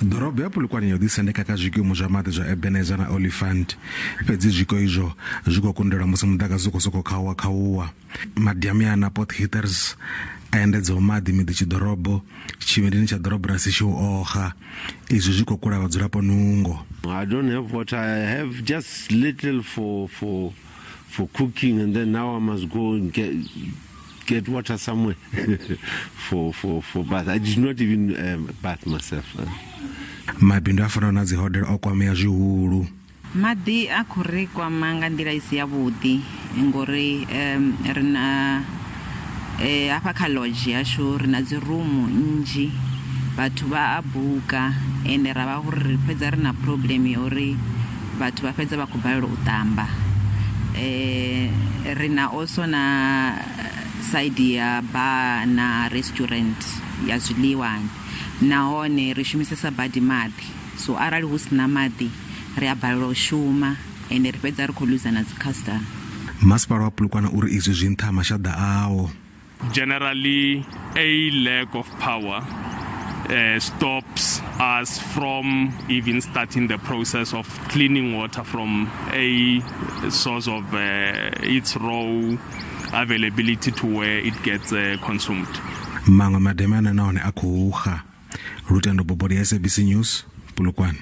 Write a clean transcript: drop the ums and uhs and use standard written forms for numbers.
Ḓorobo ya Polokwane yo ḓisendeka kha zwikimu zwa maḓi zwa Ebenezer na Olifant, fhedzi zwiko izwo zwi khou kundelwa musi muḓagasi u khou sokou khauwa khauwa. Madiamiana Potgieters a endedzaho maḓi miḓi tshiḓorobo, tshivhindini tsha ḓorobo na Seshego o xa. Izwi zwi khou kula vhadzulapo nungo. I don't have water. I have just little for for for cooking and then now I must go and get get water somewhere for for for bath. I did not even um, bath myself. Mabindu a fanaho na dzihodela o kwamea zwihulu. Maḓi a khou ri kwama nga nḓila i si yavhuḓi ngori ri na hafha kha lodge yashu ri na dzi rumu nnzhi vhathu vha a buka ende ra vha uri ri fhedza ri na problem ya uri vhathu vha fhedza vha khou balelwa u ṱamba. Ri na also na side ya bar na restaurant ya zwiḽiwani nahone ri shumisesa badi maḓi. So arali hu si na maḓi ri a balelwa u shuma ende ri fhedza ri khou luza na dzi customer. Masipala wa Polokwane uri izwi zwi nṱha ha mashaḓa awo. Generally a lack of power uh, stops us from even starting the process of cleaning water from a source of uh, its raw availability to where it gets uh, consumed. Maṅwe mademe ane nahone a khou xa. Lutendo Bobodi, SABC News, Polokwane.